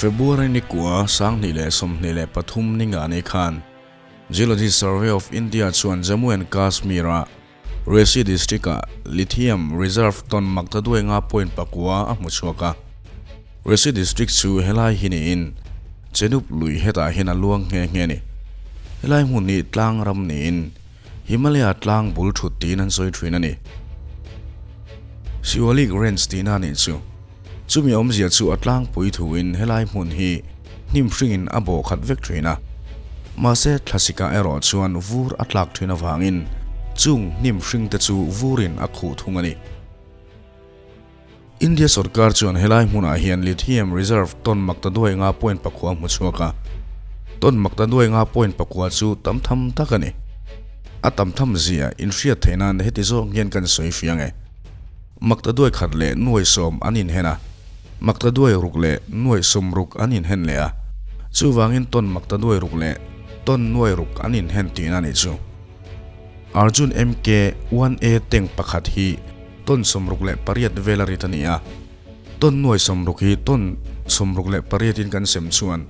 February ni kua 2023 ni nga ni khan Geology Survey of India chuan Jammu and Kashmir-a Reasi District-ah Lithium Reserve tawn maktaduai nga point pakua a hmu chhuak a. Reasi District chu helai hi niin Chenup lui hetah hian a luang nghe nghe a ni. Helai hmun hi tlang ram niin Himalaya tlang bul thut tiin an sawi thin a ni. Siwalik Range tihna a nih chu. Chumi awmzia chu a tlangpui thuin helai hmun hi hnim hringin a bawh khat vek thin a. Mahse thlasika erawh chuan vur a tlak thin avangin chung hnim hring te chu vurin a khuh thung a ni. India sorkar chuan helai hmunah hian lithium reserve tawn maktaduai nga point pakua hmu chhuak a. Tawn maktaduai nga point pakua chu tam tham tak a ni. A tam tham zia inhriat theih nan heti zawk hian kan sawi fiang e. Maktaduai khat leh nuai sawm an inhen a, maktaduai ruk leh nuai sawm ruk an inhen leh a, chuvangin tawn maktaduai ruk leh tawn nuai ruk an inhen tihna a nih chu. Arjun MK 1A tank pakhat hi tawn 68 vel a rit a ni a, tawn nuai 60 hi tawn 68 in kan sem chuan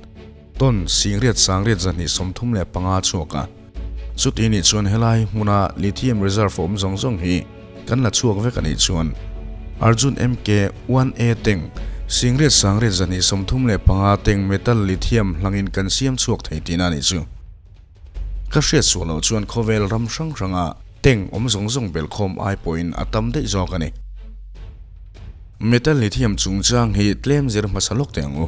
tawn singriat sangriat 235 chhuak a. Chuti nih chuan helai hmuna lithium reserve awm zawng zawng hi kan la chhuak vek a nih chuan Arjun MK 1A tank singriat sangriat 235 tank metal lithium hlangin kan siam chhuak thei tihna a nih chu. Ka hriat suah loh chuan khawvel ram hrang hranga tank awm zawng zawng belhkhawm ai pawhin a tam daih zawk a ni. Metal lithium chungchang hi tlem zir hmasa lawk teh ang u.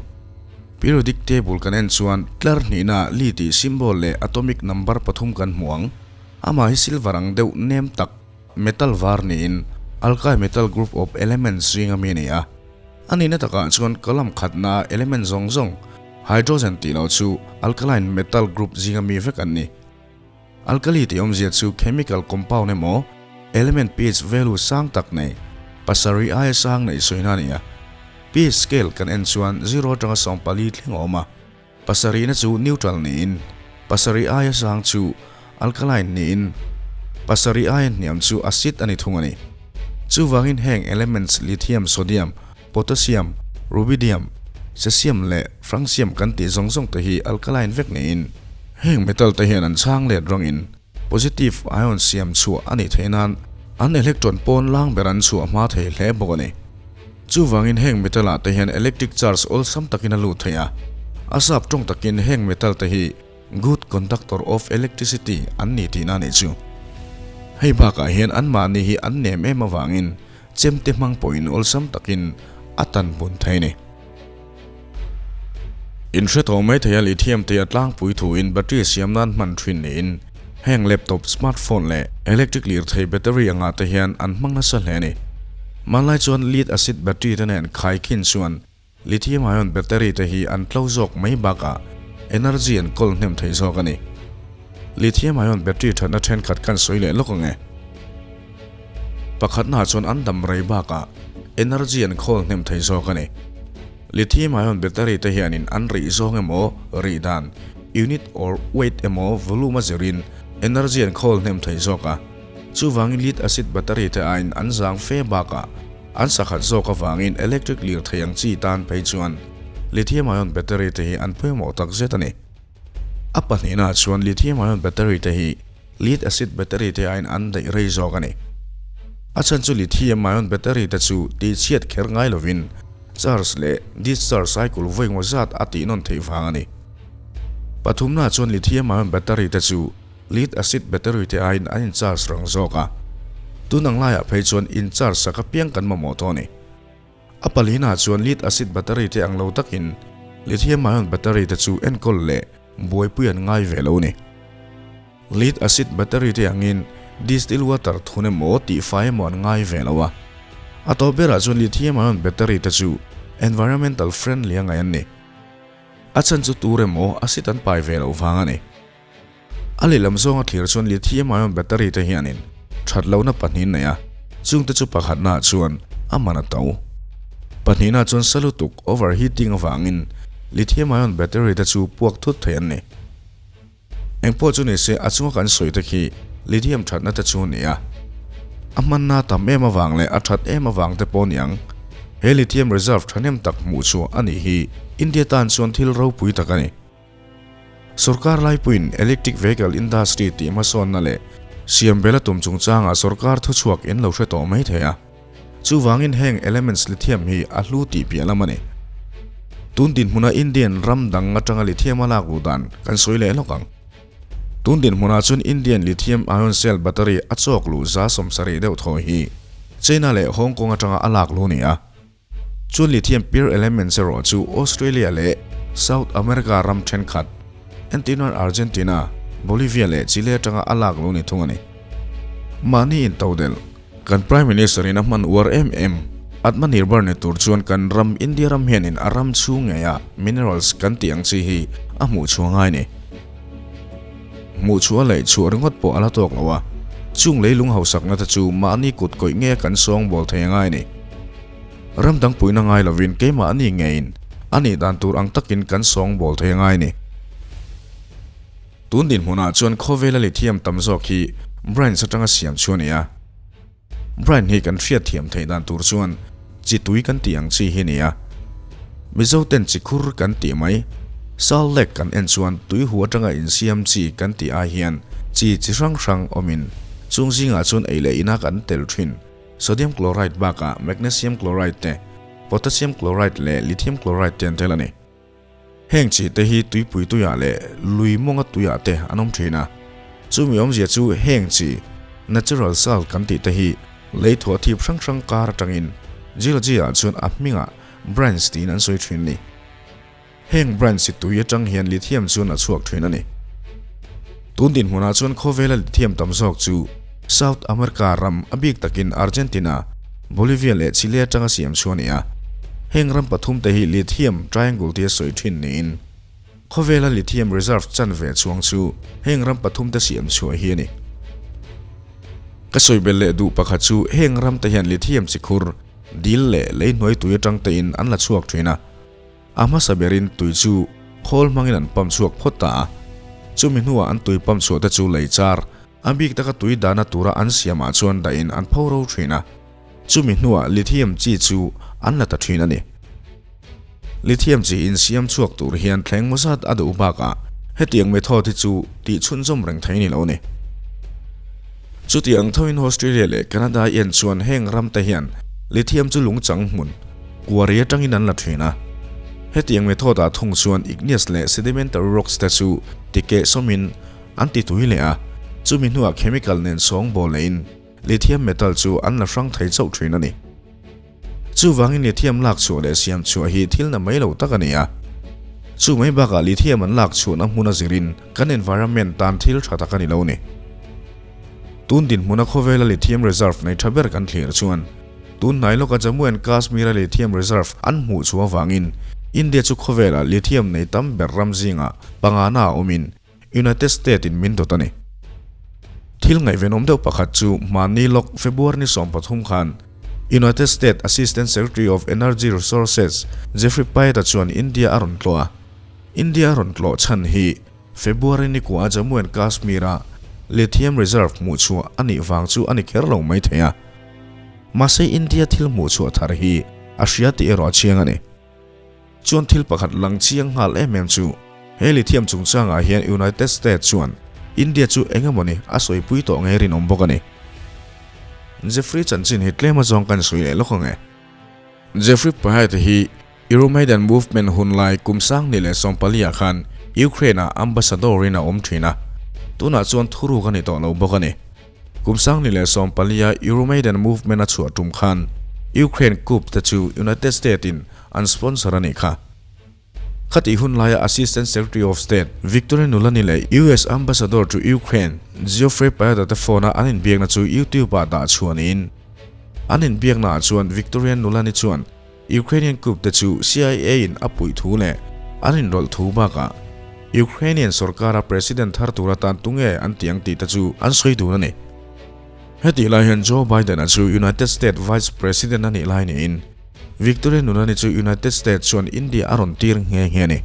Periodic table kan en chuan tlar hnihna li tih symbol leh atomic number pathum kan hmu ang. Amah hi silver ang deuh nem tak metal var niin alkali metal group of elements zinga mi a ni a. A nihna takah chuan column khatna element zawng zawng hydrogen tih loh chu alkaline metal group zinga mi vek an ni. Alkali tih awmzia chu chemical compound emaw element pH value sang tak nei, pasarih aia sang neih sawina a ni a. pH scale kan en chuan zero atanga 14 thleng a awm a, pasarihna chu neutral niin, pasarih aia sang chu alkaline niin, pasarih aia hniam chu acid a ni thung a ni. Chuvangin heng elements lithium, sodium, potassium, rubidium, cesium leh francium kan tih zawng zawng te hi alkaline vek niin, heng metal te hian an chhang let rawngin positive ion siam chhuah a nih theih nan an electron pawn lang ber an chhuah hma thei hle bawk a ni. Chuvangin heng metal ah te hian electric charge awlsam takin a lut thei a, a sap tawng takin heng metal te hi good conductor of electricity an ni tihna a nih chu. Hei bakah hian anmahni hi an nem em avangin chemte hmang pawhin awlsam takin a tan bun thei a ni. Inhre tawh mai thei a lithium te a tlangpui thuin battery siam nan hman thin niin heng laptop, smartphone leh electric lirthei battery angah te hian an hmang nasa hle a ni. Hmanlai chuan lead acid battery te nen khaikhin chuan Lithium ion battery te hi an tlo zawk mai bakah energy an kawl hnem thei zawk a ni. Lithium ion battery thatna thenkhat kan sawi leh lawk ang e. Pakhatnaah chuan an dam rei bakah energy an khawl hnem thei zawk a ni. Lithium ion battery te hianin an rih zawng emaw, rih dan, unit or weight emaw volume a zirin energy an khawl hnem thei zawk a. Chuvangin lead acid battery te aiin an zang fe bakah An sakhat zawk avangin electric lirthei ang chi tan phei chuan lithium ion battery te hi an pawimawh tak zet a ni. A pahnihnaah chuan lithium ion battery te hi lead acid battery te aiin an daih rei zawk a ni. A chhan chu lithium ion battery te chu tihchhiat kher ngai lovin charge leh discharge cycle vawi ngaw zat a tihnawn theih vang a ni. Pathumnaah chuan lithium ion battery te chu Lead acid battery te aiin an in charge rang zawk a, tun ang laiah phei chuan in charge sak apiang kan mamawh tawh a ni. A palinah chuan lead acid battery te ang lo takin lithium ion battery te chu enkawl leh buaipui an ngai ve lo a ni. Lead acid battery te angin distill water thun emaw tihfai emaw an ngai ve lo a. A tawp berah chuan lithium ion battery te chu environmental friendly a ngaih an ni. A chhan chu tur emaw acid an pai ve loh vang a ni. A lehlam zawnga thlir chuan lithium ion battery te hianin that lohna pahnih nei a, chungte chu pakhatnaah chuan a man a to. Pahnihnaah chuan sa lutuk, overheating, avangin lithium ion battery te chu puak thut thei an ni. Engpawh chu nise a chunga kan sawi te khi lithium thatna te chu a ni a. A hmanna tam em avang leh a that em avang te pawh a ni ang. He lithium reserve thahnem tak hmuh chhuah a nih hi. India tan chuan thil ropui tak a ni. Sorkar laipuiin electric vehicle industry tih hmasawnna leh siam bel a tum chungchangah sorkar thuchhuak in lo hre tawh mai thei a. Chuvangin heng elements lithium hi a hlu tih piah lam a ni. Tun dinhmuna Indian ram dang atanga lithium a lak luh dan kan sawi leh lawk ang. Tun dinhmunah chuan Indian lithium ion cell battery a chawk luh 70% deuh thaw hi China leh Hong Kong atanga a lak luh a ni a. Chuan lithium pure elements erawh chu Australia leh South America ram thenkhat, entirnan Argentina, Bolivia leh Chile atanga a lak lo ni thung a ni. Mahni intodelh, kan Prime Minister in a hman uar em em, Atmanirbhar ni tur chuan kan ram India ram hianin a ram chhung ngeia minerals kan tih ang chi hi a hmuh chhuah ngai ni. Hmuh chhuah leh chhuah ringawt pawh a la tawk lo a, chung leilung hausakna te chu mahni kut kawih nge kan sawngbawl thei angai ni. Ram dang puihna ngai lovin keimahni ngeiin a nih dan tur ang takin kan sawngbawl thei angai ni. Tun dinhmunah chuan khawvela lithium tam zawk hi brines atanga siam chu a ni a. Brine hi kan hriat thiam theih dan tur chuan chi tui kan tih ang chi hi a ni a. Mizo ten chi khur kan tih mai, Salt Lake kan en chuan tui hu atanga insiam chi kan tih ai hian chi chi hrang hrang awmin chung zingah chuan ei leh ina kan tel thin. Sodium chloride bakah magnesium chloride te, potassium chloride leh lithium chloride te an tel a ni. Heng chi te hi tuipui tuiah leh lui mawnga tuiah te an awm thin a. Chumi awmzia chu heng chi, natural salt kan tih te hi lei thuah thip hrang hrang kar atangin geology ah chuan a hmingah brines tiin an sawi thin a ni. Heng brines hi tui atang hian lithium chuan a chhuak thin a ni. Tun dinhmunah chuan khawvela lithium tam zawk chu South America ram a bik takin Argentina, Bolivia leh Chile atanga siam chu a ni a. Heng ram pathum te hi lithium triangle tia sawi thin niin khawvela lithium reserve chanve chuang chu heng ram pathum te siam chhuah hi a ni. Ka sawi belh leh duh pakhat chu heng ram te hian lithium chikhur, dil leh lei hnuai tui atang tein an la chhuak thin a. A hmasa berin tui chu khawl hmangin an pump chhuak phawt ta a, chumi hnuah an tui pump chhuah te chu lei char, a bik taka tui dahna tura an siamah chuan dahin an pho ro thin a, chumi hnuah lithium chi chu an la ta thin a ni. Lithium chi insiam chhuak tur hian thleng maw zat a duh bakah hetiang method hi chu tih chhunzawm reng thei ni lo a ni. Chutiang thoin Australia leh Canada en chuan heng ram te hian lithium chu lungchang hmun, Quarry atangin an la thin a. Hetiang method ah thung chuan igneous leh sedimentary rocks te chu tikeh sawmin an ti tui leh a, chumi hnuah chemical nen sawngbawl lehin lithium metal chu an la hrang thei chauh thin a ni. Chuvangin lithium lak chhuah leh siam chhuah hi thil na mai lo tak a ni a. Chu mai bakah lithium an lak chhuahna hmun a zirin kan environment tan thil tha tak a ni lo ni. Tun dinhmuna khawvela lithium reserve nei tha ber kan thlir chuan Tun hnai lawka Jammu and Kashmir-a lithium reserve an hmuh chhuah avangin India chu khawvela lithium nei tam ber ram zingah pangana a awmin United State-in min dawt a ni. Thil ngaihvenawm deuh pakhat chu hmanni lawk February ni 13 khan United State Assistant Secretary of Energy Resources Jeffrey Payet-a chuan India a rawn tlawh a. India a rawn tlawh chhan hi February ni kua Jammu and Kashmir-a lithium reserve hmuh chhuah a nih vang chu a ni kher lo mai thei a. Mahse India thil hmuh chhuah thar hi a hria tih erawh a chiang a ni. Chuan thil pakhat lang chiang nghal em em chu he lithium chungchangah hian United States chuan India chu eng emawni a sawipui tawh ngei rinawm bawk a ni. Jeffrey chanchin hi tlem azawng kan sawi leh lawk ang e. Jeffrey Pahite hi Euromaidan movement hun lai kum 2014 ah khan Ukraine ah ambassador in a awm thin a, tunah chuan thuruk a ni tawh lo bawk a ni. Kum 2014 a Euromaidan movement a chhuah tum khan Ukraine coup te chu United States in an sponsor a nih kha. Khatih hun laia Assistant Secretary of State Victoria Nuland-i leh US Ambassador to Ukraine Geoffrey Payada te phone a an inbiakna chu YouTube ah dah chhuah niin an inbiakna ah chuan Victoria Nuland-i chuan Ukrainian coup te chu CIA in a puih thu leh an inrawlh thu bakah Ukrainian sorkara president thar tur atan tunge an tih ang tih te chu an sawi dun a ni. Hetih lai hian Joe Biden-a chu United States Vice President a nih lai niin Victoria Nuland-i chu United States chuan India a rawn tir nghe nghe a ni.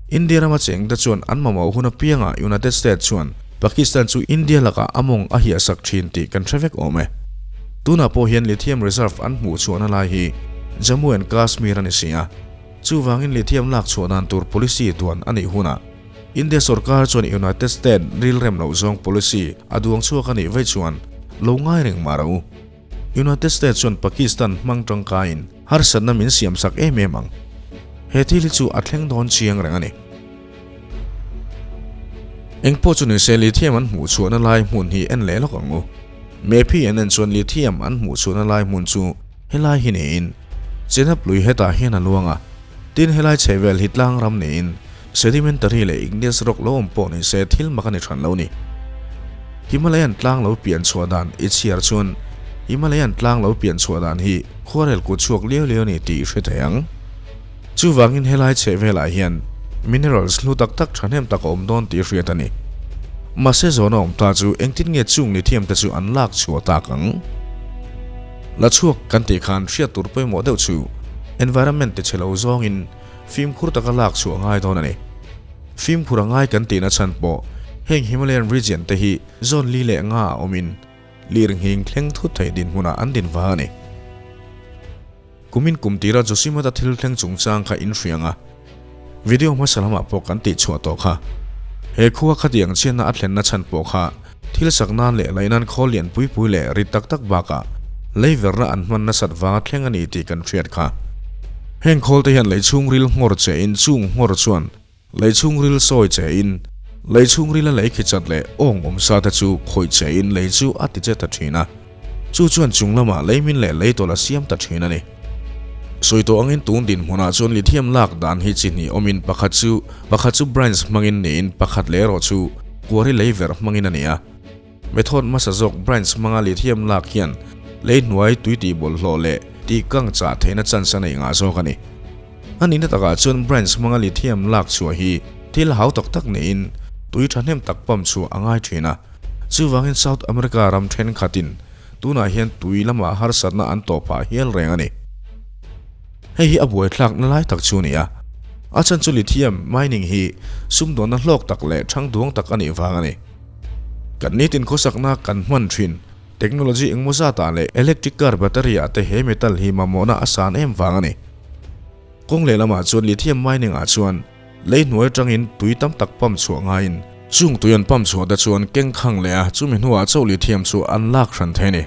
India rama cheng te chuan an mamawh hun apiangah United States chuan Pakistan chu India lakah a mawng a hiahsak thin tih kan hre vek awm e. Tunah pawh hian lithium reserve an hmuh chhuahna lai hi Jammu and Kashmir a ni si a. Chuvangin lithium lak chhuah dan tur policy duan a nih hunah India sorkar chuan United States rilrem loh zawng policy a duang chhuak a nih vaih chuan lo ngai reng mah rawh u. United States chuan Pakistan hmang tangkaiin harsatna min siam sak em em ang. He thil hi chu a thleng dawn chiang reng a ni. Engpawh chu nise lithium an hmuh chhuahna lai hmun hi en leh lawk ang u. Map hi an en chuan lithium an hmuh chhuahna lai hmun chu helai hi niin Chenab lui hetah hian a luang a. Tin helai chhehvel hi tlang ram niin sedimentary leh igneous rock lo awm pawh nise thil mak a ni hran lo ni. Himalayan tlang lo pian chhuah dan i chhiar chuan Himalayan tlang lo pian chhuah dan hi khuarel kut chhuak liau liau a ni tih i hre thei ang. Chuvangin helai chhehvelah hian minerals hlu tak tak thahnem tak a awm dawn tih hriat a ni. Mahse zawhna awm ta chu engtin nge chung lithium te chu an lak chhuah tak ang? La chhuak kan tih khan hriat tur pawimawh deuh chu environment ti chhe lo zawngin fimkhur taka lak chhuah a ngai dawn a ni. Fimkhur a ngai kan tihna chhan pawh heng Himalayan region te hi zawn li leh nga a awmin lirnghing thleng thut thei dinhmunah an din vang a ni. Kumin kum tira Josimata thil thleng chungchang kha in hriang a, video hmasa lamah pawh kan tih chhuah tawh kha. He khua khatiang chhiatna a thlenna chhan pawh kha thil sak nan leh laih nan khawl lian pui pui leh rit tak tak bakah lei verna an hman nasat vanga thleng a ni tih kan hriat kha. Heng khawl te hian lei chhungril nghawr che in chung nghawr chuan Lei chhungril sawi che in, lei chhungrila lei khi chat leh awng awm sa te chu khawih che in lei chu a ti che ta thin a. Chu chuan chung lamah lei min leh lei tawlh a siam ta thin a ni. Sawi tawh angin tun dinhmunah chuan lithium lak dan hi chi hnih awmin pakhat chu pakhat chu brines hmangin niin pakhat leh erawh chu kuari lei verh hmangin a ni a. Method hmasa zawk brines hmanga lithium lak hian lei hnuai tui tih bawlhhlawh leh tih kang chah theihna chance a neih ngah zawk a ni. A nihna takah chuan brines hmanga lithium lak chhuah hi thil hau tak tak niin tui thahnem tak pump chhuah a ngai thin a. Chuvangin South America ram thenkhatin tunah hian tui lamah harsatna an tawh phah hial reng a ni. Hei hi a buaithlak na lai tak chu a ni a. A chhan chu lithium mining hi sumdawnna hlawk tak leh thangduang tak a nih vang a ni. Kan nitin khawsakna kan hman thin. Technology engmaw zatah leh electric car battery ah te he metal hi mamawhna a san em vang a ni. Kawng lehlamah chuan lithium mining ah chuan lei hnuai atangin tui tam tak pump chhuah ngaiin chung tui an pump chhuah te chuan keng khang leh a chumi hnuah chauh lithium chu an lak hran thei a ni.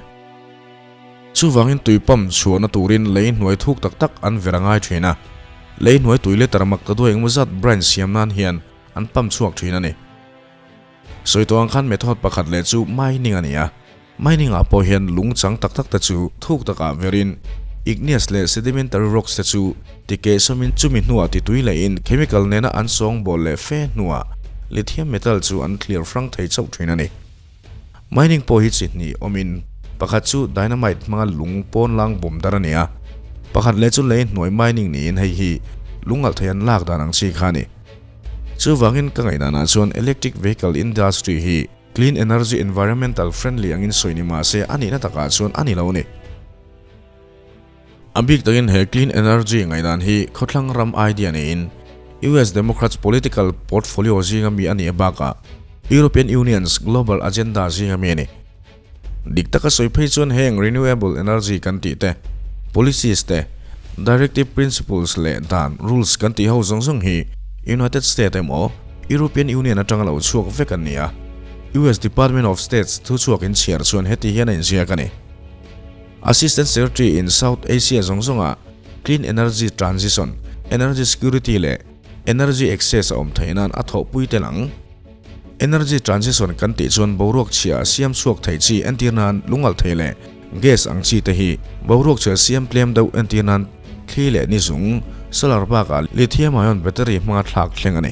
Chuvangin tui pump chhuahna turin lei hnuai thuk tak tak an ver a ngai thin a, lei hnuai tui liter mak ta duai engmaw zat brine siam nan hian an pump chhuak thin a ni. Sawi tawh ang khan method pakhat leh chu mining a ni a. Mining ah pawh hian lung chang tak tak te chu thuk takah verin igneous leh sedimentary rocks te chu ti keh sawmin chumi hnuah ti tui lehin chemical nena an sawngbawl leh fe hnuah lithium metal chu an clear hrang thei chauh thin a ni. Mining pawh hi chi hnih awmin pakhat chu dynamite hmanga lung pawn lang bawm dar a ni a, pakhat leh chu lei hnuai mining niin hei hi lung alh thei an lak dan ang chi kha a ni. Chuvangin ka ngaihdanah chuan electric vehicle industry hi clean energy environmental friendly angin sawi ni mahse a nihna takah chuan a ni lo a ni. A bik takin he clean energy ngaihdan hi khawthlang ram idea niin US Democrats political portfolio zinga mi a nih bakah European Union's global agenda zinga mi a ni. Dik taka sawi phei chuan heng renewable energy kan tih te, policies te, directive principles leh dan, rules, kan tih ho zawng zawng hi United State emaw European Union atanga lo chhuak vek an ni a. US Department of States thuchhuak inchhiar chuan heti hian a inziak a ni. Assistant Secretary in South Asia zawng zawngah clean energy transition, energy security leh energy access a awm theih nan a thawhpui tel ang. Energy transition kan tih chuan boruak chhia a siam chhuak thei chi entir nan lungalh thei leh gas ang chi te hi boruak chhia siam tlem deuh entir nan thli leh ni zung, solar bakah lithium ion battery hmanga thlak thleng a ni.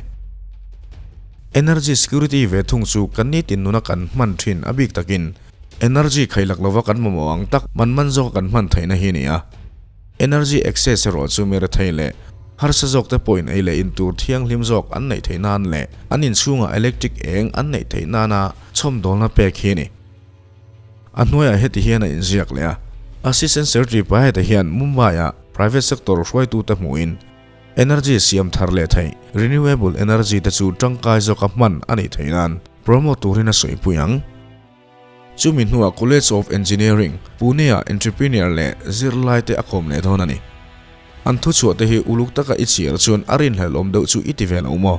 Energy security ve thung chu kan nitin nuna kan hman thin a bik takin energy khailak lova kan mamawh ang tak man man zawka kan hman theihna hi a ni a. Energy access erawh chu mi rethei leh harsa zawk te pawhin ei leh in tur thianghlim zawk an neih theih nan leh an inchhungah electric eng an neih theih nana chhawmdawlna pek hi a ni. A hnuaiah heti hian a inziak leh a, Assistant Secretary Pahete hian Mumbai-ah private sector hruaitute hmuhin energy siam thar leh theih, renewable energy, te chu tangkai zawka hman a nih theih nan promote turin a sawipui ang. Chumi hnuah College of Engineering, Pune-ah entrepreneur leh zirlaite a kawm leh dawn a ni. An thuchhuah te hi uluk taka i chhiar chuan a rinhlelh awm deuh chu i ti ve lo maw?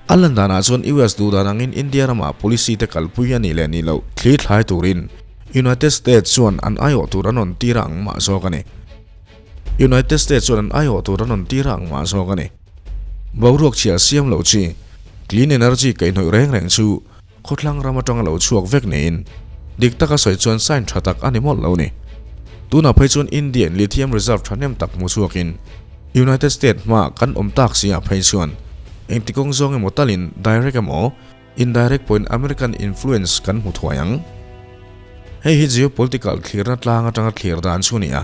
A lan danah chuan US duh dan angin India ramah policy te kalpui a nih leh nih loh thli thlai turin United States chuan an aiawh tur an rawn tir a ang mah zawk a ni. United States chuan an aiawh tur an rawn tir a ang mah zawk a ni. Boruak chhia siam loh chi clean energy kaihhnawih reng reng chu khawthlang ram atanga lo chhuak vek niin dik taka sawi chuan sign tha tak a ni mawlh lo ni. Tunah phei chuan India in lithium reserve thahnem tak hmu chhuakin United States hmaah kan awm tak si ah phei chuan engti kawng zawng emaw talin direct emaw indirect pawhin American influence kan hmu thuai ang. Hei hi geopolitical thlirna tlang atanga thlir dan chu a ni a.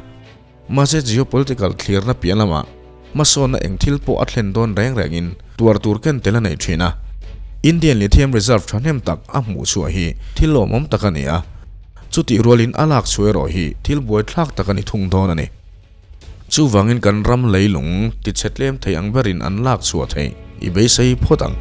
Mahse geopolitical thlirna piah lamah hmasawnna eng thil pawh a thlen dawn reng rengin tuar tur ken tel a nei thin a. Indian lithium reserve thahnem tak a hmuh chhuah hi thil lawmawm tak a ni a, chutih rualin a lak chhuah erawh hi thil buaithlak tak a ni thung dawn a ni. Chuvangin kan ram leilung tichhe tlem thei ang berin an lak chhuah theih i beisei phawt ang.